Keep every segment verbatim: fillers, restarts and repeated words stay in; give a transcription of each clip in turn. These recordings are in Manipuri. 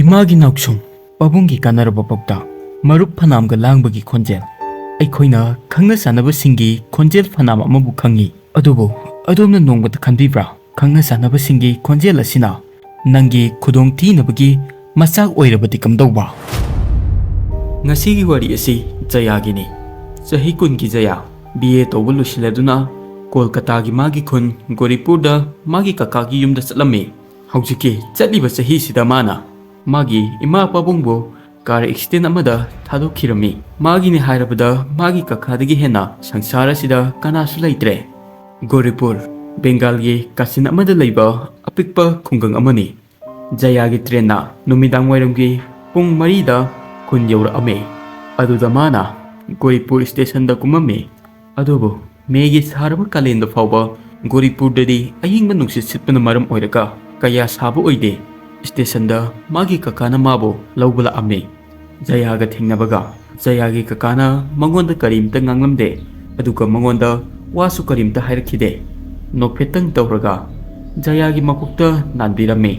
ꯃꯥꯒꯤ ꯅꯥꯎꯁꯨꯝ ꯄꯥꯕꯨꯡꯒꯤ ꯀꯥꯟꯅꯔꯕ ꯄꯥꯎꯇꯥꯛ, ꯃꯔꯨꯞ ꯐꯅꯥꯝꯒ ꯂꯥꯡꯕꯒꯤ ꯈꯣꯟꯖꯦꯜ, ꯑꯩꯈꯣꯏꯅ ꯈꯪꯅ ꯆꯥꯟꯅꯕꯁꯤꯡꯒꯤ ꯈꯣꯟꯖꯦꯜ ꯐꯅꯥꯝ ꯑꯃꯕꯨ ꯈꯪꯉꯤ꯫ ꯑꯗꯨꯕꯨ ꯑꯗꯣꯝꯅ ꯅꯣꯡꯃꯇ ꯈꯟꯕꯤꯕ꯭ꯔꯥ, ꯈꯪꯅ ꯆꯥꯟꯅꯕꯁꯤꯡꯒꯤ ꯈꯣꯟꯖꯦꯜ ꯑꯁꯤꯅ ꯅꯪꯒꯤ ꯈꯨꯗꯣꯡ ꯊꯤꯅꯕꯒꯤ ꯃꯆꯥꯛ ꯑꯣꯏꯔꯕꯗꯤ ꯀꯝꯗꯧꯕ? ꯉꯁꯤꯒꯤ ꯋꯥꯔꯤ ꯑꯁꯤ ꯖꯌꯥꯒꯤꯅꯤ꯫ ꯆꯍꯤ ꯀꯨꯟꯒꯤ ꯖꯌꯥ ꯕꯤ ꯑꯦ ꯇꯧꯕ ꯂꯣꯏꯁꯤꯜꯂꯗꯨꯅ ꯀꯣꯜꯀꯇꯥꯒꯤ ꯃꯥꯒꯤ ꯈꯨꯟ ꯒꯣꯔꯤꯄꯨꯔꯗ ꯃꯥꯒꯤ ꯀꯀꯥꯒꯤ ꯌꯨꯝꯗ ꯆꯠꯂꯝꯃꯤ꯫ ꯍꯧꯖꯤꯛꯀꯤ ꯆꯠꯂꯤꯕ ꯆꯍꯤꯁꯤꯗ ꯃꯥꯅ ꯃꯥꯒꯤ ꯏꯃꯥ ꯄꯥꯕꯨꯡꯕꯨ ꯀꯥꯔ ꯑꯦꯛꯁꯤꯗꯦꯟ ꯑꯃꯗ ꯊꯥꯗꯣꯛꯈꯤꯔꯝꯃꯤ꯫ ꯃꯥꯒꯤꯅꯤ ꯍꯥꯏꯔꯕꯗ ꯃꯥꯒꯤ ꯀꯀꯥꯗꯒꯤ ꯍꯦꯟꯅ ꯁꯪꯁꯥꯔ ꯑꯁꯤꯗ ꯀꯅꯥꯁꯨ ꯂꯩꯇ꯭ꯔꯦ꯫ ꯒꯣꯔꯤꯄꯨꯔ, ꯕꯦꯡꯒꯥꯜꯒꯤ ꯀꯥꯆꯤꯟ ꯑꯃꯗ ꯂꯩꯕ ꯑꯄꯤꯛꯄ ꯈꯨꯡꯒꯪ ꯑꯃꯅꯤ꯫ ꯖꯌꯥꯒꯤ ꯇ꯭ꯔꯦꯟꯅ ꯅꯨꯃꯤꯗꯥꯡ ꯋꯥꯏꯔꯝꯒꯤ ꯄꯨꯡ ꯃꯔꯤꯗ ꯈꯨꯟ ꯌꯧꯔꯛꯑꯝꯃꯤ꯫ ꯑꯗꯨꯗ ꯃꯥꯅ ꯒꯣꯔꯤꯄꯨꯔ ꯁ꯭ꯇꯦꯁꯟꯗ ꯀꯨꯝꯃꯝꯃꯤ꯫ ꯑꯗꯨꯕꯨ ꯃꯦꯒꯤ ꯁꯥꯔꯕ ꯀꯥꯂꯦꯟꯗ ꯐꯥꯎꯕ ꯒꯣꯔꯤꯄꯨꯔꯗꯗꯤ ꯑꯏꯪꯕ ꯅꯨꯡꯁꯤꯠ ꯁꯤꯠꯄꯅ ꯃꯔꯝ ꯑꯣꯏꯔꯒ ꯀꯌꯥ ꯁꯥꯕ ꯑꯣꯏꯗꯦ꯫ ꯁ꯭ꯇꯦꯁꯟꯗ ꯃꯥꯒꯤ ꯀꯀꯥꯅ ꯃꯥꯕꯨ ꯂꯧꯕ ꯂꯥꯛꯑꯝꯃꯤ꯫ ꯖꯌꯥꯒ ꯊꯦꯡꯅꯕꯒ ꯖꯌꯥꯒꯤ ꯀꯀꯥꯅ ꯃꯉꯣꯟꯗ ꯀꯔꯤꯝꯇ ꯉꯥꯡꯂꯝꯗꯦ, ꯑꯗꯨꯒ ꯃꯉꯣꯟꯗ ꯋꯥꯁꯨ ꯀꯔꯤꯝꯇ ꯍꯥꯏꯔꯛꯈꯤꯗꯦ꯫ ꯅꯣꯛꯐꯦꯠꯇꯪ ꯇꯧꯔꯒ ꯖꯌꯥꯒꯤ ꯃꯀꯣꯛꯇ ꯅꯥꯟꯕꯤꯔꯝꯃꯤ,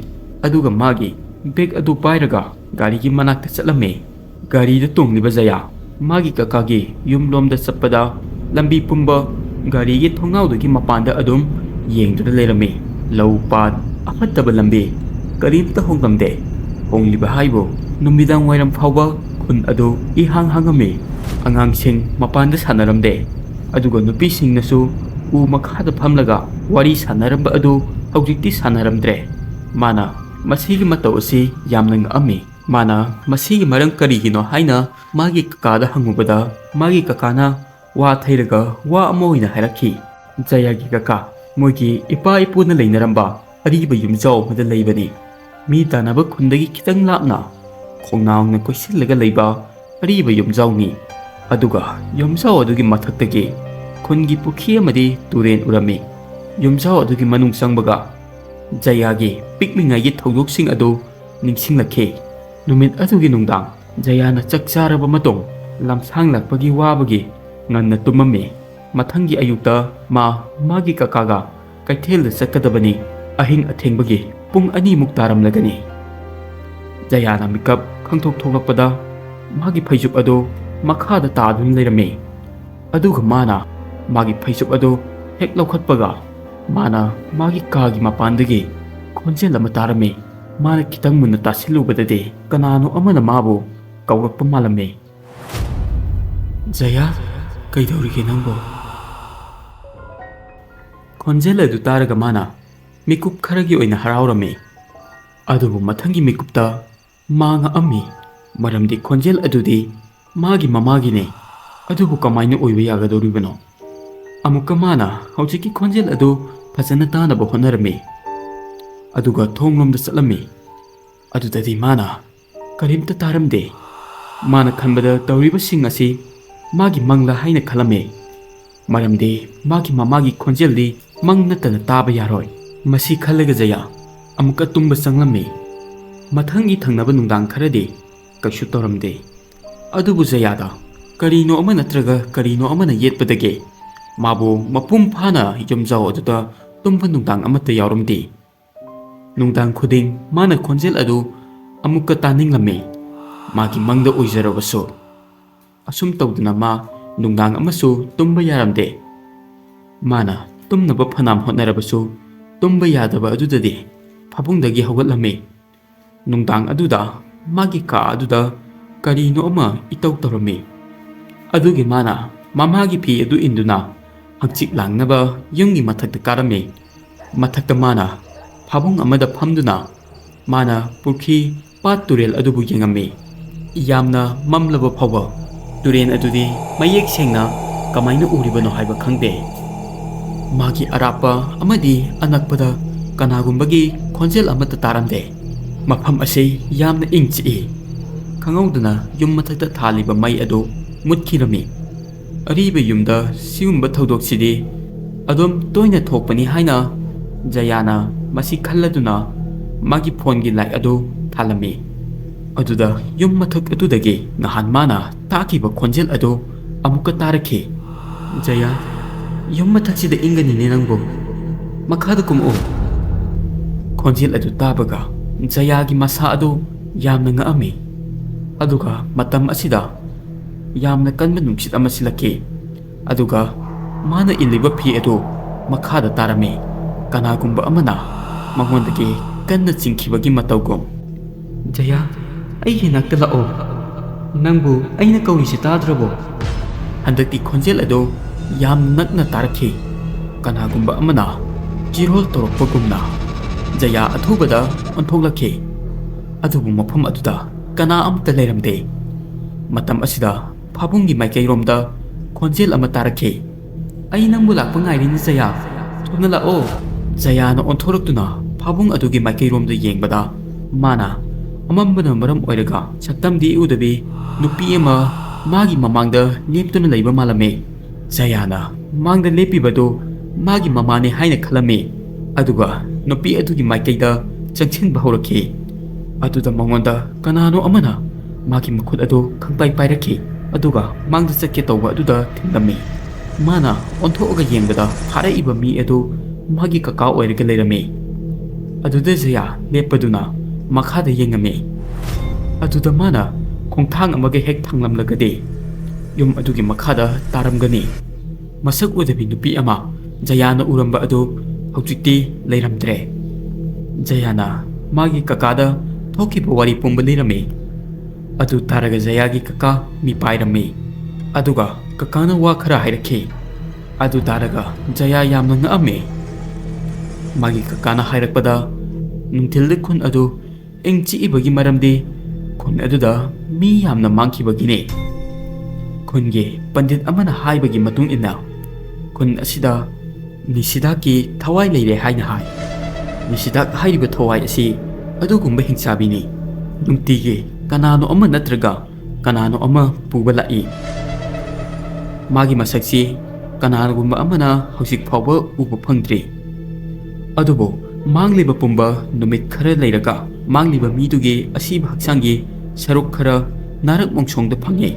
ꯑꯗꯨꯒ ꯃꯥꯒꯤ ꯕꯦꯒ ꯑꯗꯨ ꯄꯥꯏꯔꯒ ꯒꯥꯔꯤꯒꯤ ꯃꯅꯥꯛꯇ ꯆꯠꯂꯝꯃꯤ꯫ ꯒꯥꯔꯤꯗ ꯇꯣꯡꯂꯤꯕ ꯖꯌꯥ ꯃꯥꯒꯤ ꯀꯀꯥꯒꯤ ꯌꯨꯝꯂꯣꯝꯗ ꯆꯠꯄꯗ ꯂꯝꯕꯤ ꯄꯨꯝꯕ ꯒꯥꯔꯤꯒꯤ ꯊꯣꯡꯅꯥꯎꯗꯒꯤ ꯃꯄꯥꯟꯗ ꯑꯗꯨꯝ ꯌꯦꯡꯗꯨꯅ ꯂꯩꯔꯝꯃꯤ꯫ ꯂꯧ ꯄꯥꯠ, ꯑꯐꯠꯇꯕ ꯂꯝꯕꯤ, ꯀꯔꯤꯝꯇ ꯍꯣꯡꯂꯝꯗꯦ꯫ ꯍꯣꯡꯂꯤꯕ ꯍꯥꯏꯕꯨ ꯅꯨꯃꯤꯗꯥꯡ ꯋꯥꯏꯔꯝ ꯐꯥꯎꯕ ꯈꯨꯟ ꯑꯗꯨ ꯏꯍꯥꯡ ꯍꯥꯡꯉꯝꯃꯤ꯫ ꯑꯉꯥꯡꯁꯤꯡ ꯃꯄꯥꯟꯗ ꯁꯥꯟꯅꯔꯝꯗꯦ, ꯑꯗꯨꯒ ꯅꯨꯄꯤꯁꯤꯡꯅꯁꯨ ꯎ ꯃꯈꯥꯗ ꯐꯝꯂꯒ ꯋꯥꯔꯤ ꯁꯥꯟꯅꯔꯝꯕ ꯑꯗꯨ ꯍꯧꯖꯤꯛꯇꯤ ꯁꯥꯟꯅꯔꯝꯗ꯭ꯔꯦ꯫ ꯃꯥꯅ ꯃꯁꯤꯒꯤ ꯃꯇꯧ ꯑꯁꯤ ꯌꯥꯝꯅ ꯉꯛꯑꯝꯃꯤ꯫ ꯃꯥꯅ ꯃꯁꯤꯒꯤ ꯃꯔꯝ ꯀꯔꯤꯒꯤꯅꯣ ꯍꯥꯏꯅ ꯃꯥꯒꯤ ꯀꯀꯥꯗ ꯍꯪꯉꯨꯕꯗ, ꯃꯥꯒꯤ ꯀꯀꯥꯅ ꯋꯥ ꯊꯩꯔꯒ ꯋꯥ ꯑꯃ ꯑꯣꯏꯅ ꯍꯥꯏꯔꯛꯈꯤ꯫ ꯖꯌꯥꯒꯤ ꯀꯀꯥ, ꯃꯣꯏꯒꯤ ꯏꯄꯥ ꯏꯄꯨꯅ ꯂꯩꯅꯔꯝꯕ ꯑꯔꯤꯕ ꯌꯨꯝꯖꯥꯎ ꯑꯃꯗ ꯂꯩꯕꯅꯤ꯫ ꯃꯤ ꯇꯥꯟꯅꯕ ꯈꯨꯟꯗꯒꯤ ꯈꯤꯇꯪ ꯂꯥꯞꯅ ꯈꯣꯡꯅꯥꯡꯅ ꯀꯣꯏꯁꯤꯜꯂꯒ ꯂꯩꯕ ꯑꯔꯤꯕ ꯌꯨꯝꯖꯥꯎꯅꯤ꯫ ꯑꯗꯨꯒ ꯌꯨꯝꯖꯥꯎ ꯑꯗꯨꯒꯤ ꯃꯊꯛꯇꯒꯤ ꯈꯨꯟꯒꯤ ꯄꯨꯈ꯭ꯔꯤ ꯑꯃꯗꯤ ꯇꯨꯔꯦꯟ ꯎꯔꯝꯃꯤ꯫ ꯌꯨꯝꯖꯥꯎ ꯑꯗꯨꯒꯤ ꯃꯅꯨꯡ ꯆꯪꯕꯒ ꯖꯌꯥꯒꯤ ꯄꯤꯛꯂꯤꯉꯩꯒꯤ ꯊꯧꯗꯣꯛꯁꯤꯡ ꯑꯗꯨ ꯅꯤꯡꯁꯤꯡꯂꯛꯈꯤ꯫ ꯅꯨꯃꯤꯠ ꯑꯗꯨꯒꯤ ꯅꯨꯡꯗꯥꯡ ꯖꯌꯥꯅ ꯆꯥꯛ ꯆꯥꯔꯕ ꯃꯇꯨꯡ ꯂꯝꯁꯥꯡꯂꯛꯄꯒꯤ ꯋꯥꯕꯒꯤ ꯉꯟꯅ ꯇꯨꯝꯃꯝꯃꯤ꯫ ꯃꯊꯪꯒꯤ ꯑꯌꯨꯛꯇ ꯃꯥ ꯃꯥꯒꯤ ꯀꯀꯥꯒ ꯀꯩꯊꯦꯜꯗ ꯆꯠꯀꯗꯕꯅꯤ꯫ ꯑꯍꯤꯡ ꯑꯊꯦꯡꯕꯒꯤ ꯄꯨꯡ ꯑꯅꯤꯃꯨꯛ ꯇꯥꯔꯝꯂꯒꯅꯤ꯫ ꯖꯌꯥꯅ ꯃꯤꯀꯞ ꯈꯪꯊꯣꯛ ꯊꯣꯛꯂꯛꯄꯗ ꯃꯥꯒꯤ ꯐꯩꯖꯨꯞ ꯑꯗꯨ ꯃꯈꯥꯗ ꯇꯥꯗꯨꯅ ꯂꯩꯔꯝꯃꯤ꯫ ꯑꯗꯨꯒ ꯃꯥꯅ ꯃꯥꯒꯤ ꯐꯩꯖꯨꯞ ꯑꯗꯨ ꯍꯦꯛ ꯂꯧꯈꯠꯄꯒ ꯃꯥꯅ ꯃꯥꯒꯤ ꯀꯥꯒꯤ ꯃꯄꯥꯟꯗꯒꯤ ꯈꯣꯟꯖꯦꯜ ꯑꯃ ꯇꯥꯔꯝꯃꯤ꯫ ꯃꯥꯅ ꯈꯤꯇꯪ ꯃꯨꯟꯅ ꯇꯥꯁꯤꯜꯂꯨꯕꯗꯗꯤ ꯀꯅꯥꯅꯣ ꯑꯃꯅ ꯃꯥꯕꯨ ꯀꯧꯔꯛꯄ ꯃꯥꯜꯂꯝꯃꯤ꯫ "ꯖꯌꯥ, ꯀꯩꯗꯧꯔꯤꯒꯦ ꯅꯪꯕꯣ?" ꯈꯣꯟꯖꯦꯜ ꯑꯗꯨ ꯇꯥꯔꯒ ꯃꯥꯅ ꯃꯤꯀꯨꯞ ꯈꯔꯒꯤ ꯑꯣꯏꯅ ꯍꯔꯥꯎꯔꯝꯃꯤ꯫ ꯑꯗꯨꯕꯨ ꯃꯊꯪꯒꯤ ꯃꯤꯀꯨꯞꯇ ꯃꯥ ꯉꯛꯑꯝꯃꯤ, ꯃꯔꯝꯗꯤ ꯈꯣꯟꯖꯦꯜ ꯑꯗꯨꯗꯤ ꯃꯥꯒꯤ ꯃꯃꯥꯒꯤꯅꯦ꯫ ꯑꯗꯨꯕꯨ ꯀꯃꯥꯏꯅ ꯑꯣꯏꯕ ꯌꯥꯒꯗꯧꯔꯤꯕꯅꯣ? ꯑꯃꯨꯛꯀ ꯃꯥꯅ ꯍꯧꯖꯤꯛꯀꯤ ꯈꯣꯟꯖꯦꯜ ꯑꯗꯨ ꯐꯖꯅ ꯇꯥꯅꯕ ꯍꯣꯠꯅꯔꯝꯃꯤ, ꯑꯗꯨꯒ ꯊꯣꯡꯂꯣꯝꯗ ꯆꯠꯂꯝꯃꯤ꯫ ꯑꯗꯨꯗꯗꯤ ꯃꯥꯅ ꯀꯔꯤꯝꯇ ꯇꯥꯔꯝꯗꯦ꯫ ꯃꯥꯅ ꯈꯟꯕꯗ ꯇꯧꯔꯤꯕꯁꯤꯡ ꯑꯁꯤ ꯃꯥꯒꯤ ꯃꯪꯂꯥ ꯍꯥꯏꯅ ꯈꯜꯂꯝꯃꯤ, ꯃꯔꯝꯗꯤ ꯃꯥꯒꯤ ꯃꯃꯥꯒꯤ ꯈꯣꯟꯖꯦꯜꯗꯤ ꯃꯪ ꯅꯠꯇꯅ ꯇꯥꯕ ꯌꯥꯔꯣꯏ꯫ ꯃꯁꯤ ꯈꯜꯂꯒ ꯖꯌꯥ ꯑꯃꯨꯛꯀ ꯇꯨꯝꯕ ꯆꯪꯂꯝꯃꯤ꯫ ꯃꯊꯪꯒꯤ ꯊꯪꯅꯕ ꯅꯨꯡꯗꯥꯡ ꯈꯔꯗꯤ ꯀꯩꯁꯨ ꯇꯧꯔꯝꯗꯦ꯫ ꯑꯗꯨꯕꯨ ꯖꯌꯥꯗ ꯀꯔꯤꯅꯣ ꯑꯃ ꯅꯠꯇ꯭ꯔꯒ ꯀꯔꯤꯅꯣ ꯑꯃꯅ ꯌꯦꯠꯄꯗꯒꯤ ꯃꯥꯕꯨ ꯃꯄꯨꯡ ꯐꯥꯅ ꯌꯨꯝꯖꯥꯎ ꯑꯗꯨꯗ ꯇꯨꯝꯕ ꯅꯨꯡꯗꯥꯡ ꯑꯃꯠꯇ ꯌꯥꯎꯔꯝꯗꯦ꯫ ꯅꯨꯡꯗꯥꯡ ꯈꯨꯗꯤꯡ ꯃꯥꯅ ꯈꯣꯟꯖꯦꯜ ꯑꯗꯨ ꯑꯃꯨꯛꯀ ꯇꯥꯅꯤꯡꯂꯝꯃꯤ, ꯃꯥꯒꯤ ꯃꯪꯗ ꯑꯣꯏꯖꯔꯕꯁꯨ꯫ ꯑꯁꯨꯝ ꯇꯧꯗꯅ ꯃꯥ ꯅꯨꯡꯗꯥꯡ ꯑꯃꯁꯨ ꯇꯨꯝꯕ ꯌꯥꯔꯝꯗꯦ꯫ ꯃꯥꯅ ꯇꯨꯝꯅꯕ ꯐꯅꯥꯝ ꯍꯣꯠꯅꯔꯕꯁꯨ ꯇꯨꯝꯕ ꯌꯥꯗꯕ ꯑꯗꯨꯗꯗꯤ ꯐꯃꯨꯡꯗꯒꯤ ꯍꯧꯒꯠꯂꯝꯃꯤ꯫ ꯅꯨꯡꯗꯥꯡ ꯑꯗꯨꯗ ꯃꯥꯒꯤ ꯀꯥ ꯑꯗꯨꯗ ꯀꯔꯤꯅꯣ ꯑꯃ ꯏꯇꯧ ꯇꯧꯔꯝꯃꯤ꯫ ꯑꯗꯨꯒꯤ ꯃꯥꯅ ꯃꯃꯥꯒꯤ ꯐꯤ ꯑꯗꯨ ꯏꯟꯗꯨꯅ ꯍꯪꯆꯤꯠ ꯂꯥꯡꯅꯕ ꯌꯨꯝꯒꯤ ꯃꯊꯛꯇ ꯀꯥꯔꯝꯃꯤ꯫ ꯃꯊꯛꯇ ꯃꯥꯅ ꯐꯃꯨꯡ ꯑꯃꯗ ꯐꯝꯗꯨꯅ ꯃꯥꯅ ꯄꯨꯈ꯭ꯔꯤ, ꯄꯥꯠ, ꯇꯨꯔꯦꯜ ꯑꯗꯨꯕꯨ ꯌꯦꯡꯉꯝꯃꯤ꯫ ꯌꯥꯝꯅ ꯃꯝꯂꯕ ꯐꯥꯎꯕ ꯇꯨꯔꯦꯜ ꯑꯗꯨꯗꯤ ꯃꯌꯦꯛ ꯁꯦꯡꯅ ꯀꯃꯥꯏꯅ ꯎꯔꯤꯕꯅꯣ ꯍꯥꯏꯕ ꯈꯪꯗꯦ꯫ ꯃꯥꯒꯤ ꯑꯔꯥꯞꯄ ꯑꯃꯗꯤ ꯑꯅꯛꯄꯗ ꯀꯅꯥꯒꯨꯝꯕꯒꯤ ꯈꯣꯟꯖꯦꯜ ꯑꯃꯠꯇ ꯇꯥꯔꯝꯗꯦ꯫ ꯃꯐꯝ ꯑꯁꯤ ꯌꯥꯝꯅ ꯏꯪ ꯆꯤꯛꯏ꯫ ꯈꯪꯍꯧꯗꯅ ꯌꯨꯝ ꯃꯊꯛꯇ ꯊꯥꯜꯂꯤꯕ ꯃꯩ ꯑꯗꯨ ꯃꯨꯠꯈꯤꯔꯝꯃꯤ꯫ ꯑꯔꯤꯕ ꯌꯨꯝꯗ ꯁꯤꯒꯨꯝꯕ ꯊꯧꯗꯣꯛꯁꯤꯗꯤ ꯑꯗꯨꯝ ꯇꯣꯏꯅ ꯊꯣꯛꯄꯅꯤ ꯍꯥꯏꯅ ꯖꯌꯥꯅ ꯃꯁꯤ ꯈꯜꯂꯗꯨꯅ ꯃꯥꯒꯤ ꯐꯣꯟꯒꯤ ꯂꯥꯏꯠ ꯑꯗꯨ ꯊꯥꯜꯂꯝꯃꯤ꯫ ꯑꯗꯨꯗ ꯌꯨꯝ ꯃꯊꯛ ꯑꯗꯨꯗꯒꯤ ꯅꯍꯥꯟ ꯃꯥꯅ ꯇꯥꯈꯤꯕ ꯈꯣꯟꯖꯦꯜ ꯑꯗꯨ ꯑꯃꯨꯛꯀ ꯇꯥꯔꯛꯈꯤ꯫ "ꯖꯌꯥ, ꯌꯨꯝ ꯃꯊꯛꯁꯤꯗ ꯏꯪꯒꯅꯤꯅꯦ ꯅꯪꯕꯨ꯫ ꯃꯈꯥꯗ ꯀꯨꯝꯃꯛꯎ꯫" ꯈꯣꯟꯖꯦꯜ ꯑꯗꯨ ꯇꯥꯕꯒ ꯖꯌꯥꯒꯤ ꯃꯁꯥ ꯑꯗꯨ ꯌꯥꯝꯅ ꯉꯛꯑꯝꯃꯤ꯫ ꯑꯗꯨꯒ ꯃꯇꯝ ꯑꯁꯤꯗ ꯌꯥꯝꯅ ꯀꯟꯕ ꯅꯨꯡꯁꯤꯠ ꯑꯃ ꯁꯤꯜꯂꯛꯈꯤ꯫ ꯑꯗꯨꯒ ꯃꯥꯅ ꯏꯜꯂꯤꯕ ꯐꯤ ꯑꯗꯨ ꯃꯈꯥꯗ ꯇꯥꯔꯝꯃꯤ꯫ ꯀꯅꯥꯒꯨꯝꯕ ꯑꯃꯅ ꯃꯉꯣꯟꯗꯒꯤ ꯀꯟꯅ ꯆꯤꯡꯈꯤꯕꯒꯤ ꯃꯇꯧꯒꯨꯝ꯫ "ꯖꯌꯥ, ꯑꯩꯒꯤ ꯅꯥꯛꯇ ꯂꯥꯛꯑꯣ꯫ ꯅꯪꯕꯨ ꯑꯩꯅ ꯀꯧꯔꯤꯁꯤ ꯇꯥꯗ꯭ꯔꯕꯣ?" ꯍꯟꯗꯛꯇꯤ ꯈꯣꯟꯖꯦꯜ ꯑꯗꯨ ꯌꯥꯝ ꯅꯛꯅ ꯇꯥꯔꯛꯈꯤ꯫ ꯀꯅꯥꯒꯨꯝꯕ ꯑꯃꯅ ꯆꯤꯔꯣꯜ ꯇꯧꯔꯛꯄꯒꯨꯝꯅ꯫ ꯖꯌꯥ ꯑꯊꯨꯕꯗ ꯑꯣꯟꯊꯣꯛꯂꯛꯈꯤ꯫ ꯑꯗꯨꯕꯨ ꯃꯐꯝ ꯑꯗꯨꯗ ꯀꯅꯥ ꯑꯃꯠꯇ ꯂꯩꯔꯝꯗꯦ꯫ ꯃꯇꯝ ꯑꯁꯤꯗ ꯐꯥꯕꯨꯡꯒꯤ ꯃꯥꯏꯀꯩꯔꯣꯝꯗ ꯈꯣꯟꯖꯦꯜ ꯑꯃ ꯇꯥꯔꯛꯈꯤ꯫ "ꯑꯩ ꯅꯪꯕꯨ ꯂꯥꯛꯄ ꯉꯥꯏꯔꯤꯅꯤ ꯖꯌꯥ, ꯊꯨꯅ ꯂꯥꯛꯑꯣ!" ꯖꯌꯥꯅ ꯑꯣꯟꯊꯣꯔꯛꯇꯨꯅ ꯐꯥꯕꯨꯡ ꯑꯗꯨꯒꯤ ꯃꯥꯏꯀꯩꯔꯣꯝꯗ ꯌꯦꯡꯕꯗ, ꯃꯥꯅ ꯑꯃꯝꯕꯅ ꯃꯔꯝ ꯑꯣꯏꯔꯒ ꯁꯛꯇꯝꯗꯤ ꯎꯗꯕꯤ ꯅꯨꯄꯤ ꯑꯃ ꯃꯥꯒꯤ ꯃꯃꯥꯡꯗ ꯂꯦꯞꯇꯨꯅ ꯂꯩꯕ ꯃꯥꯜꯂꯝꯃꯤ꯫ ꯖꯌꯥꯅ ꯃꯥꯡꯗ ꯂꯦꯞꯄꯤꯕꯗꯨ ꯃꯥꯒꯤ ꯃꯃꯥꯅꯤ ꯍꯥꯏꯅ ꯈꯜꯂꯝꯃꯤ꯫ ꯑꯗꯨꯒ ꯅꯨꯄꯤ ꯑꯗꯨꯒꯤ ꯃꯥꯏꯀꯩꯗ ꯆꯪꯁꯤꯟꯕ ꯍꯧꯔꯛꯈꯤ꯫ ꯑꯗꯨꯗ ꯃꯉꯣꯟꯗ ꯀꯅꯥꯅꯣ ꯑꯃꯅ ꯃꯥꯒꯤ ꯃꯈꯨꯠ ꯑꯗꯨ ꯈꯪꯄꯥꯏ ꯄꯥꯏꯔꯛꯈꯤ꯫ ꯑꯗꯨꯒ ꯃꯥꯡꯗ ꯆꯠꯀꯦ ꯇꯧꯕ ꯑꯗꯨꯗ ꯊꯤꯡꯂꯝꯃꯤ꯫ ꯃꯥꯅ ꯑꯣꯟꯊꯣꯛꯑꯒ ꯌꯦꯡꯕꯗ ꯐꯥꯔꯛꯏꯕ ꯃꯤ ꯑꯗꯨ ꯃꯥꯒꯤ ꯀꯀꯥ ꯑꯣꯏꯔꯒ ꯂꯩꯔꯝꯃꯤ꯫ ꯑꯗꯨꯗ ꯖꯌꯥ ꯂꯦꯞꯄꯗꯨꯅ ꯃꯈꯥꯗ ꯌꯦꯡꯉꯝꯃꯤ꯫ ꯑꯗꯨꯗ ꯃꯥꯅ ꯈꯣꯡꯊꯥꯡ ꯑꯃꯒ ꯍꯦꯛ ꯊꯥꯡꯂꯝꯂꯒꯗꯤ ꯌꯨꯝ ꯑꯗꯨꯒꯤ ꯃꯈꯥꯗ ꯇꯥꯔꯝꯒꯅꯤ꯫ ꯃꯁꯛ ꯎꯗꯕꯤ ꯅꯨꯄꯤ ꯑꯃ ꯖꯌꯥꯅ ꯎꯔꯝꯕ ꯑꯗꯨ ꯍꯧꯖꯤꯛꯇꯤ ꯂꯩꯔꯝꯗ꯭ꯔꯦ꯫ ꯖꯌꯥꯅ ꯃꯥꯒꯤ ꯀꯀꯥꯗ ꯊꯣꯛꯈꯤꯕ ꯋꯥꯔꯤ ꯄꯨꯝꯕ ꯂꯤꯔꯝꯃꯤ꯫ ꯑꯗꯨ ꯇꯥꯔꯒ ꯖꯌꯥꯒꯤ ꯀꯀꯥ ꯃꯤꯄꯥꯏꯔꯝꯃꯤ꯫ ꯑꯗꯨꯒ ꯀꯀꯥꯅ ꯋꯥ ꯈꯔ ꯍꯥꯏꯔꯛꯈꯤ꯫ ꯑꯗꯨ ꯇꯥꯔꯒ ꯖꯌꯥ ꯌꯥꯝꯅ ꯉꯛꯑꯝꯃꯤ꯫ ꯃꯥꯒꯤ ꯀꯀꯥꯅ ꯍꯥꯏꯔꯛꯄꯗ, ꯅꯨꯡꯊꯤꯜꯗ ꯈꯨꯟ ꯑꯗꯨ ꯏꯪ ꯆꯤꯛꯏꯕꯒꯤ ꯃꯔꯝꯗꯤ ꯈꯨꯟ ꯑꯗꯨꯗ ꯃꯤ ꯌꯥꯝꯅ ꯃꯥꯡꯈꯤꯕꯒꯤꯅꯤ꯫ ꯈꯨꯟꯒꯤ ꯄꯟꯗꯤꯠ ꯑꯃꯅ ꯍꯥꯏꯕꯒꯤ ꯃꯇꯨꯡ ꯏꯟꯅ, ꯈꯨꯟ ꯑꯁꯤꯗ ꯅꯤꯁꯤꯗꯥꯛꯀꯤ ꯊꯋꯥꯏ ꯂꯩꯔꯦ ꯍꯥꯏꯅ ꯍꯥꯏ꯫ ꯅꯤꯁꯤꯗꯥꯛ ꯍꯥꯏꯔꯤꯕ ꯊꯋꯥꯏ ꯑꯁꯤ ꯑꯗꯨꯒꯨꯝꯕ ꯍꯤꯡꯆꯥꯕꯤꯅꯤ꯫ ꯅꯨꯡꯇꯤꯒꯤ ꯀꯅꯥꯅꯣ ꯑꯃ ꯅꯠꯇ꯭ꯔꯒ ꯀꯅꯥꯅꯣ ꯑꯃ ꯄꯨꯕ ꯂꯥꯛꯏ꯫ ꯃꯥꯒꯤ ꯃꯁꯛꯁꯤ ꯀꯅꯥꯒꯨꯝꯕ ꯑꯃꯅ ꯍꯧꯖꯤꯛ ꯐꯥꯎꯕ ꯎꯕ ꯐꯪꯗ꯭ꯔꯤ꯫ ꯑꯗꯨꯕꯨ ꯃꯥꯡꯂꯤꯕ ꯄꯨꯝꯕ ꯅꯨꯃꯤꯠ ꯈꯔ ꯂꯩꯔꯒ ꯃꯥꯡꯂꯤꯕ ꯃꯤꯗꯨꯒꯤ ꯑꯁꯤꯕ ꯍꯛꯆꯥꯡꯒꯤ ꯁꯔꯨꯛ ꯈꯔ ꯅꯥꯔꯛ ꯃꯣꯡꯁꯣꯡꯗ ꯐꯪꯉꯤ꯫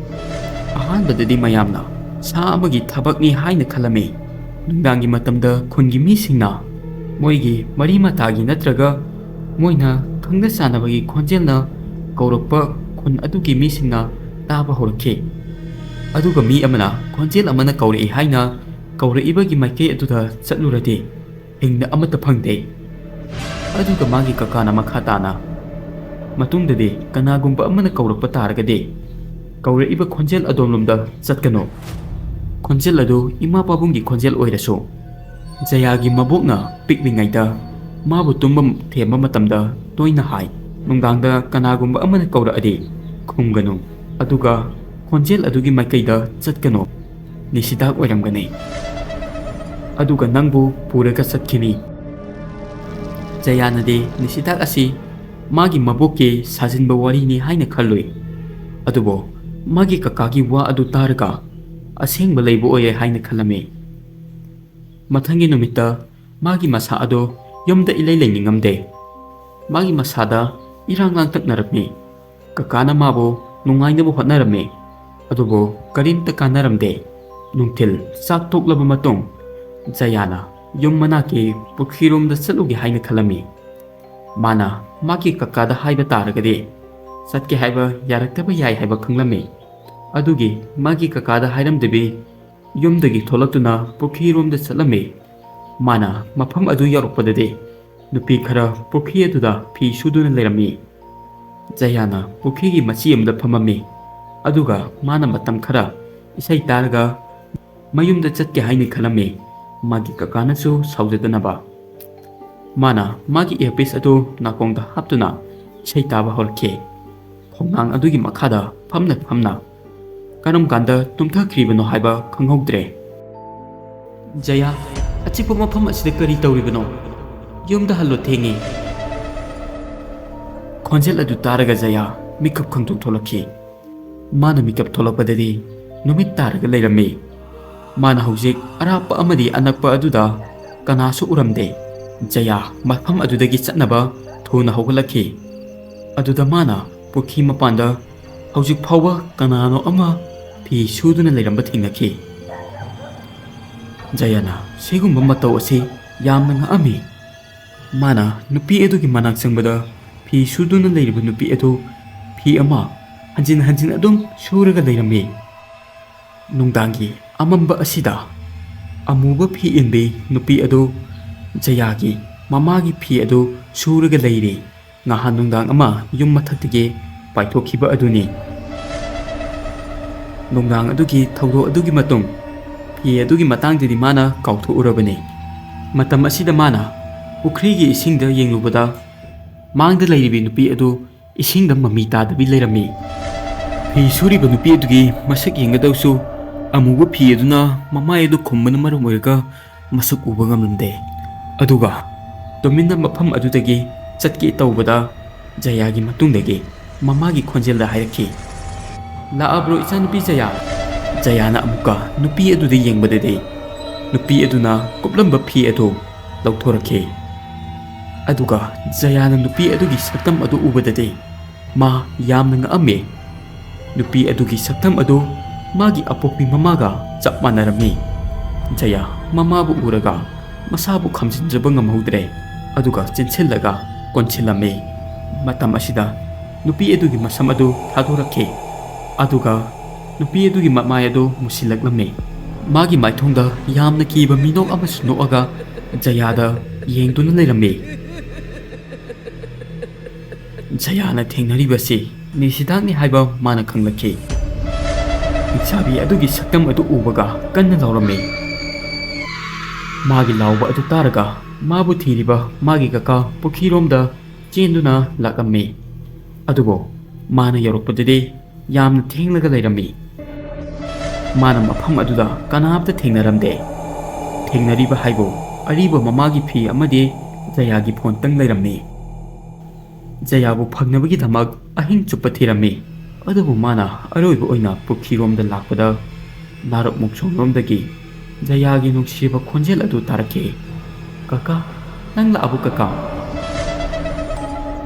ꯑꯍꯥꯟꯕꯗꯗꯤ ꯃꯌꯥꯝꯅ ꯁꯥ ꯑꯃꯒꯤ ꯊꯕꯛꯅꯤ ꯍꯥꯏꯅ ꯈꯜꯂꯝꯃꯤ꯫ ꯅꯨꯡꯗꯥꯡꯒꯤ ꯃꯇꯝꯗ ꯈꯨꯟꯒꯤ ꯃꯤꯁꯤꯡꯅ ꯃꯣꯏꯒꯤ ꯃꯔꯤ ꯃꯇꯥꯒꯤ ꯅꯠꯇ꯭ꯔꯒ ꯃꯣꯏꯅ ꯈꯪꯅ ꯆꯥꯟꯅꯕꯒꯤ ꯈꯣꯟꯖꯦꯜꯅ ꯀꯧꯔꯛꯄ ꯈꯨꯟ ꯑꯗꯨꯒꯤ ꯃꯤꯁꯤꯡꯅ ꯇꯥꯕ ꯍꯧꯔꯛꯈꯤ꯫ ꯑꯗꯨꯒ ꯃꯤ ꯑꯃꯅ ꯈꯣꯟꯖꯦꯜ ꯑꯃꯅ ꯀꯧꯔꯛꯏ ꯍꯥꯏꯅ ꯀꯧꯔꯛꯏꯕꯒꯤ ꯃꯥꯏꯀꯩ ꯑꯗꯨꯗ ꯆꯠꯂꯨꯔꯗꯤ ꯍꯤꯡꯅ ꯑꯃꯠꯇ ꯐꯪꯗꯦ꯫ ꯑꯗꯨꯒ ꯃꯥꯒꯤ ꯀꯀꯥꯅ ꯃꯈꯥ ꯇꯥꯅ, "ꯃꯇꯨꯡꯗꯗꯤ ꯀꯅꯥꯒꯨꯝꯕ ꯑꯃꯅ ꯀꯧꯔꯛꯄ ꯇꯥꯔꯒꯗꯤ ꯀꯧꯔꯛꯏꯕ ꯈꯣꯟꯖꯦꯜ ꯑꯗꯣꯝꯂꯣꯝꯗ ꯆꯠꯀꯅꯨ꯫ ꯈꯣꯟꯖꯦꯜ ꯑꯗꯨ ꯏꯃꯥ ꯄꯥꯕꯨꯡꯒꯤ ꯈꯣꯟꯖꯦꯜ ꯑꯣꯏꯔꯁꯨ ꯖꯌꯥꯒꯤ ꯃꯕꯣꯛꯅ ꯄꯤꯛꯂꯤꯉꯩꯗ ꯃꯥꯕꯨ ꯇꯨꯝꯕ ꯊꯦꯝꯕ ꯃꯇꯝꯗ ꯇꯣꯏꯅ ꯍꯥꯏ, ꯅꯨꯡꯗꯥꯡꯗ ꯀꯅꯥꯒꯨꯝꯕ ꯑꯃꯅ ꯀꯧꯔꯛꯑꯗꯤ ꯈꯨꯝꯒꯅꯨ, ꯑꯗꯨꯒ ꯈꯣꯟꯖꯦꯜ ꯑꯗꯨꯒꯤ ꯃꯥꯏꯀꯩꯗ ꯆꯠꯀꯅꯨ꯫ ꯅꯤꯁꯤꯗꯥꯛ ꯑꯣꯏꯔꯝꯒꯅꯤ꯫ ꯑꯗꯨꯒ ꯅꯪꯕꯨ ꯄꯨꯔꯒ ꯆꯠꯈꯤꯅꯤ꯫" ꯖꯌꯥꯅꯗꯤ ꯅꯤꯁꯤꯗꯥꯛ ꯑꯁꯤ ꯃꯥꯒꯤ ꯃꯕꯣꯛꯀꯤ ꯁꯥꯖꯤꯟꯕ ꯋꯥꯔꯤꯅꯤ ꯍꯥꯏꯅ ꯈꯜꯂꯨꯏ꯫ ꯑꯗꯨꯕꯨ ꯃꯥꯒꯤ ꯀꯀꯥꯒꯤ ꯋꯥ ꯑꯗꯨ ꯇꯥꯔꯒ ꯑꯁꯦꯡꯕ ꯂꯩꯕ ꯑꯣꯏꯔꯦ ꯍꯥꯏꯅ ꯈꯜꯂꯝꯃꯤ꯫ ꯃꯊꯪꯒꯤ ꯅꯨꯃꯤꯠꯇ ꯃꯥꯒꯤ ꯃꯁꯥ ꯑꯗꯨ ꯌꯨꯝꯗ ꯏꯂꯩ ꯂꯩꯅꯤꯡꯉꯝꯗꯦ꯫ ꯃꯥꯒꯤ ꯃꯁꯥꯗ ꯏꯔꯥꯡ ꯂꯥꯡꯇꯛꯅꯔꯝꯃꯤ꯫ ꯀꯀꯥꯅ ꯃꯥꯕꯨ ꯅꯨꯡꯉꯥꯏꯅꯕ ꯍꯣꯠꯅꯔꯝꯃꯤ, ꯑꯗꯨꯕꯨ ꯀꯔꯤꯝꯇ ꯀꯥꯟꯅꯔꯝꯗꯦ꯫ ꯅꯨꯡꯊꯤꯜ ꯆꯥꯛ ꯇꯣꯛꯂꯕ ꯃꯇꯨꯡ ꯖꯌꯥꯅ ꯌꯨꯝ ꯃꯅꯥꯛꯀꯤ ꯄꯨꯈ꯭ꯔꯤꯔꯣꯝꯗ ꯆꯠꯂꯨꯒꯦ ꯍꯥꯏꯅ ꯈꯜꯂꯝꯃꯤ꯫ ꯃꯥꯅ ꯃꯥꯒꯤ ꯀꯀꯥꯗ ꯍꯥꯏꯕ ꯇꯥꯔꯒꯗꯤ ꯆꯠꯀꯦ ꯍꯥꯏꯕ ꯌꯥꯔꯛꯇꯕ ꯌꯥꯏ ꯍꯥꯏꯕ ꯈꯪꯂꯝꯃꯤ꯫ ꯑꯗꯨꯒꯤ ꯃꯥꯒꯤ ꯀꯀꯥꯗ ꯍꯥꯏꯔꯝꯗꯕꯤ ꯌꯨꯝꯗꯒꯤ ꯊꯣꯛꯂꯛꯇꯨꯅ ꯄꯨꯈ꯭ꯔꯤꯔꯣꯝꯗ ꯆꯠꯂꯝꯃꯤ꯫ ꯃꯥꯅ ꯃꯐꯝ ꯑꯗꯨ ꯌꯧꯔꯛꯄꯗꯗꯤ ꯅꯨꯄꯤ ꯈꯔ ꯄꯨꯈ꯭ꯔꯤ ꯑꯗꯨꯗ ꯐꯤ ꯁꯨꯗꯨꯅ ꯂꯩꯔꯝꯃꯤ꯫ ꯖꯌꯥꯅ ꯄꯨꯈ꯭ꯔꯤꯒꯤ ꯃꯆꯤ ꯑꯃꯗ ꯐꯝꯃꯝꯃꯤ꯫ ꯑꯗꯨꯒ ꯃꯥꯅ ꯃꯇꯝ ꯈꯔ ꯏꯁꯩ ꯇꯥꯔꯒ ꯃꯌꯨꯝꯗ ꯆꯠꯀꯦ ꯍꯥꯏꯅ ꯈꯜꯂꯝꯃꯤ, ꯃꯥꯒꯤ ꯀꯀꯥꯅꯁꯨ ꯁꯥꯎꯖꯗꯅꯕ꯫ ꯃꯥꯅ ꯃꯥꯒꯤ ꯏꯌꯔꯄꯤꯁ ꯑꯗꯨ ꯅꯥꯀꯣꯡꯗ ꯍꯥꯞꯇꯨꯅ ꯏꯁꯩ ꯇꯥꯕ ꯍꯧꯔꯛꯈꯤ꯫ ꯈꯣꯡꯅꯥꯡ ꯑꯗꯨꯒꯤ ꯃꯈꯥꯗ ꯐꯝꯅ ꯐꯝꯅ ꯀꯔꯝ ꯀꯥꯟꯗ ꯇꯨꯝꯊꯈ꯭ꯔꯤꯕꯅꯣ ꯍꯥꯏꯕ ꯈꯪꯍꯧꯗ꯭ꯔꯦ꯫ "ꯖꯌꯥ, ꯑꯆꯤꯛꯄ ꯃꯐꯝ ꯑꯁꯤꯗ ꯀꯔꯤ ꯇꯧꯔꯤꯕꯅꯣ? ꯌꯨꯝꯗ ꯍꯜꯂꯣ, ꯊꯦꯡꯉꯦ꯫" ꯈꯣꯟꯖꯦꯜ ꯑꯗꯨ ꯇꯥꯔꯒ ꯖꯌꯥ ꯃꯤꯀꯞ ꯈꯪꯇꯣꯛ ꯊꯣꯛꯂꯛꯈꯤ꯫ ꯃꯥꯅ ꯃꯤꯀꯞ ꯊꯣꯛꯂꯛꯄꯗꯗꯤ ꯅꯨꯃꯤꯠ ꯇꯥꯔꯒ ꯂꯩꯔꯝꯃꯤ꯫ ꯃꯥꯅ ꯍꯧꯖꯤꯛ ꯑꯔꯥꯞꯄ ꯑꯃꯗꯤ ꯑꯅꯛꯄ ꯑꯗꯨꯗ ꯀꯅꯥꯁꯨ ꯎꯔꯝꯗꯦ꯫ ꯖꯌꯥ ꯃꯐꯝ ꯑꯗꯨꯗꯒꯤ ꯆꯠꯅꯕ ꯊꯨꯅ ꯍꯧꯒꯠꯂꯛꯈꯤ꯫ ꯑꯗꯨꯗ ꯃꯥꯅ ꯄꯨꯈ꯭ꯔꯤ ꯃꯄꯥꯟꯗ ꯍꯧꯖꯤꯛ ꯐꯥꯎꯕ ꯀꯅꯥꯅꯣ ꯑꯃ ꯐꯤ ꯁꯨꯗꯨꯅ ꯂꯩꯔꯝꯕ ꯊꯦꯡꯅꯈꯤ꯫ ꯖꯌꯥꯅ ꯁꯤꯒꯨꯝꯕ ꯃꯇꯧ ꯑꯁꯤ ꯌꯥꯝꯅ ꯉꯛꯑꯝꯃꯤ꯫ ꯃꯥꯅ ꯅꯨꯄꯤ ꯑꯗꯨꯒꯤ ꯃꯅꯥꯛ ꯆꯪꯕꯗ ꯐꯤ ꯁꯨꯗꯨꯅ ꯂꯩꯔꯤꯕ ꯅꯨꯄꯤ ꯑꯗꯨ ꯐꯤ ꯑꯃ ꯍꯟꯖꯤꯟ ꯍꯟꯖꯤꯟ ꯑꯗꯨꯝ ꯁꯨꯔꯒ ꯂꯩꯔꯝꯃꯤ꯫ ꯅꯨꯡꯗꯥꯡꯒꯤ ꯑꯃꯝꯕ ꯑꯁꯤꯗ ꯑꯃꯨꯕ ꯐꯤ ꯏꯟꯕꯤ ꯅꯨꯄꯤ ꯑꯗꯨ ꯖꯌꯥꯒꯤ ꯃꯃꯥꯒꯤ ꯐꯤ ꯑꯗꯨ ꯁꯨꯔꯒ ꯂꯩꯔꯤ꯫ ꯉꯍꯥꯟ ꯅꯨꯡꯗꯥꯡ ꯑꯃ ꯌꯨꯝ ꯃꯊꯛꯇꯒꯤ ꯄꯥꯏꯊꯣꯛꯈꯤꯕ ꯑꯗꯨꯅꯤ꯫ ꯅꯨꯡꯗꯥꯡ ꯑꯗꯨꯒꯤ ꯊꯧꯗꯣꯛ ꯑꯗꯨꯒꯤ ꯃꯇꯨꯡ ꯐꯤ ꯑꯗꯨꯒꯤ ꯃꯇꯥꯡꯗꯗꯤ ꯃꯥꯅ ꯀꯥꯎꯊꯣꯛꯎꯔꯕꯅꯤ꯫ ꯃꯇꯝ ꯑꯁꯤꯗ ꯃꯥꯅ ꯄꯨꯈ꯭ꯔꯤꯒꯤ ꯏꯁꯤꯡꯗ ꯌꯦꯡꯂꯨꯕꯗ ꯃꯥꯡꯗ ꯂꯩꯔꯤꯕꯤ ꯅꯨꯄꯤ ꯑꯗꯨ ꯏꯁꯤꯡꯗ ꯃꯃꯤ ꯇꯥꯗꯕꯤ ꯂꯩꯔꯝꯃꯤ꯫ ꯐꯤ ꯁꯨꯔꯤꯕ ꯅꯨꯄꯤ ꯑꯗꯨꯒꯤ ꯃꯁꯛ ꯌꯦꯡꯒꯗꯧꯁꯨ ꯑꯃꯨꯕ ꯐꯤ ꯑꯗꯨꯅ ꯃꯃꯥꯏ ꯑꯗꯨ ꯈꯨꯝꯕꯅ ꯃꯔꯝ ꯑꯣꯏꯔꯒ ꯃꯁꯛ ꯎꯕ ꯉꯝꯂꯝꯗꯦ꯫ ꯑꯗꯨꯒ ꯇꯨꯃꯤꯟꯅ ꯃꯐꯝ ꯑꯗꯨꯗꯒꯤ ꯆꯠꯀꯦ ꯇꯧꯕꯗ ꯖꯌꯥꯒꯤ ꯃꯇꯨꯡꯗꯒꯤ ꯃꯃꯥꯒꯤ ꯈꯣꯟꯖꯦꯜꯗ ꯍꯥꯏꯔꯛꯈꯤ, "ꯂꯥꯛꯑꯕ꯭ꯔꯣ ꯏꯆꯥꯅꯨꯄꯤ ꯖꯌꯥ?" ꯖꯌꯥꯅ ꯑꯃꯨꯛꯀ ꯅꯨꯄꯤ ꯑꯗꯨꯗ ꯌꯦꯡꯕꯗꯗꯤ ꯅꯨꯄꯤ ꯑꯗꯨꯅ ꯀꯨꯞꯂꯝꯕ ꯐꯤ ꯑꯗꯨ ꯂꯧꯊꯣꯔꯛꯈꯤ꯫ ꯑꯗꯨꯒ ꯖꯌꯥꯅ ꯅꯨꯄꯤ ꯑꯗꯨꯒꯤ ꯁꯛꯇꯝ ꯑꯗꯨ ꯎꯕꯗꯗꯤ ꯃꯥ ꯌꯥꯝꯅ ꯉꯛꯑꯝꯃꯤ꯫ ꯅꯨꯄꯤ ꯑꯗꯨꯒꯤ ꯁꯛꯇꯝ ꯑꯗꯨ ꯃꯥꯒꯤ ꯑꯄꯣꯛꯄꯤ ꯃꯃꯥꯒ ꯆꯞ ꯃꯥꯟꯅꯔꯝꯃꯤ꯫ ꯖꯌꯥ ꯃꯃꯥꯕꯨ ꯎꯔꯒ ꯃꯁꯥꯕꯨ ꯈꯝꯖꯤꯟꯖꯕ ꯉꯝꯍꯧꯗ꯭ꯔꯦ, ꯑꯗꯨꯒ ꯆꯦꯟꯁꯤꯜꯂꯒ ꯀꯣꯟꯁꯤꯜꯂꯝꯃꯤ꯫ ꯃꯇꯝ ꯑꯁꯤꯗ ꯅꯨꯄꯤ ꯑꯗꯨꯒꯤ ꯃꯁꯝ ꯑꯗꯨ ꯊꯥꯗꯣꯔꯛꯈꯤ, ꯑꯗꯨꯒ ꯅꯨꯄꯤ ꯑꯗꯨꯒꯤ ꯃꯃꯥꯏ ꯑꯗꯨ ꯃꯨꯁꯤꯜꯂꯛꯂꯝꯃꯤ꯫ ꯃꯥꯒꯤ ꯃꯥꯏꯊꯣꯡꯗ ꯌꯥꯝꯅ ꯀꯤꯕ ꯃꯤꯅꯣꯛ ꯑꯃꯁꯨ ꯅꯣꯛꯑꯒ ꯖꯌꯥꯗ ꯌꯦꯡꯗꯨꯅ ꯂꯩꯔꯝꯃꯤ꯫ ꯖꯌꯥꯅ ꯊꯦꯡꯅꯔꯤꯕꯁꯤ ꯅꯤꯁꯤꯗꯥꯛꯅꯤ ꯍꯥꯏꯕ ꯃꯥꯅ ꯈꯪꯂꯛꯈꯤ꯫ ꯍꯤꯡꯆꯥꯕꯤ ꯑꯗꯨꯒꯤ ꯁꯛꯇꯝ ꯑꯗꯨ ꯎꯕꯒ ꯀꯟꯅ ꯂꯥꯎꯔꯝꯃꯤ꯫ ꯃꯥꯒꯤ ꯂꯥꯎꯕ ꯑꯗꯨ ꯇꯥꯔꯒ ꯃꯥꯕꯨ ꯊꯤꯔꯤꯕ ꯃꯥꯒꯤ ꯀꯀꯥ ꯄꯨꯈ꯭ꯔꯤꯔꯣꯝꯗ ꯆꯦꯟꯗꯨꯅ ꯂꯥꯛꯂꯝꯃꯤ꯫ ꯑꯗꯨꯕꯨ ꯃꯥꯅ ꯌꯧꯔꯛꯄꯗꯗꯤ ꯌꯥꯝꯅ ꯊꯦꯡꯂꯒ ꯂꯩꯔꯝꯃꯤ꯫ ꯃꯥꯅ ꯃꯐꯝ ꯑꯗꯨꯗ ꯀꯅꯥꯝꯇ ꯊꯦꯡꯅꯔꯝꯗꯦ꯫ ꯊꯦꯡꯅꯔꯤꯕ ꯍꯥꯏꯕꯨ ꯑꯔꯤꯕ ꯃꯃꯥꯒꯤ ꯐꯤ ꯑꯃꯗꯤ ꯖꯌꯥꯒꯤ ꯐꯣꯟꯇꯪ ꯂꯩꯔꯝꯃꯤ꯫ ꯖꯌꯥꯕꯨ ꯐꯪꯅꯕꯒꯤꯗꯃꯛ ꯑꯍꯤꯡ ꯆꯨꯞꯄ ꯊꯤꯔꯝꯃꯤ꯫ ꯑꯗꯨꯕꯨ ꯃꯥꯅ ꯑꯔꯣꯏꯕ ꯑꯣꯏꯅ ꯄꯨꯈ꯭ꯔꯤꯔꯣꯝꯗ ꯂꯥꯛꯄꯗ ꯅꯥꯔꯛ ꯃꯣꯛꯁꯣꯡꯔꯣꯝꯗꯒꯤ ꯖꯌꯥꯒꯤ ꯅꯨꯡꯁꯤꯔꯕ ꯈꯣꯟꯖꯦꯜ ꯑꯗꯨ ꯇꯥꯔꯛꯈꯤ꯫ "ꯀꯀꯥ, ꯅꯪ ꯂꯥꯛꯑꯕꯣ ꯀꯀꯥ?"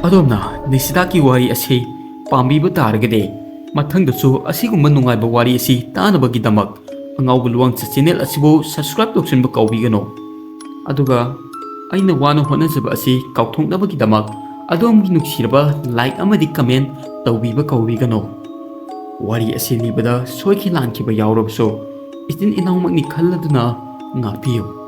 ꯑꯗꯣꯝꯅ ꯅꯤꯁꯤꯗꯥꯛꯀꯤ ꯋꯥꯔꯤ ꯑꯁꯤ ꯄꯥꯝꯕꯤꯕ ꯇꯥꯔꯒꯗꯤ ꯃꯊꯪꯗꯁꯨ ꯑꯁꯤꯒꯨꯝꯕ ꯅꯨꯡꯉꯥꯏꯕ ꯋꯥꯔꯤ ꯑꯁꯤ ꯇꯥꯅꯕꯒꯤꯗꯃꯛ ꯑꯉꯥꯎꯕ ꯂꯨꯋꯥꯡꯆ ꯆꯦꯅꯦꯜ ꯑꯁꯤꯕꯨ subscribe ꯇꯧꯁꯤꯟꯕ ꯀꯥꯎꯕꯤꯒꯅꯨ꯫ ꯑꯗꯨꯒ ꯑꯩꯅ ꯋꯥꯅ ꯍꯣꯠꯅꯖꯕ ꯑꯁꯤ ꯀꯥꯎꯊꯣꯛꯅꯕꯒꯤꯗꯃꯛ ꯑꯗꯣꯝꯒꯤ ꯅꯨꯡꯁꯤꯔꯕ like ꯑꯃꯗꯤ comment ꯇꯧꯕꯤꯕ ꯀꯧꯕꯤꯒꯅꯨ꯫ ꯋꯥꯔꯤ ꯑꯁꯤ ꯂꯤꯕꯗ ꯁꯣꯏꯈꯤ ꯂꯥꯟꯈꯤꯕ ꯌꯥꯎꯔꯕꯁꯨ ꯏꯆꯤꯟ ꯏꯅꯥꯎꯃꯛꯅꯤ ꯈꯜꯂꯗꯨꯅ ꯉꯥꯛꯄꯤꯌꯨ꯫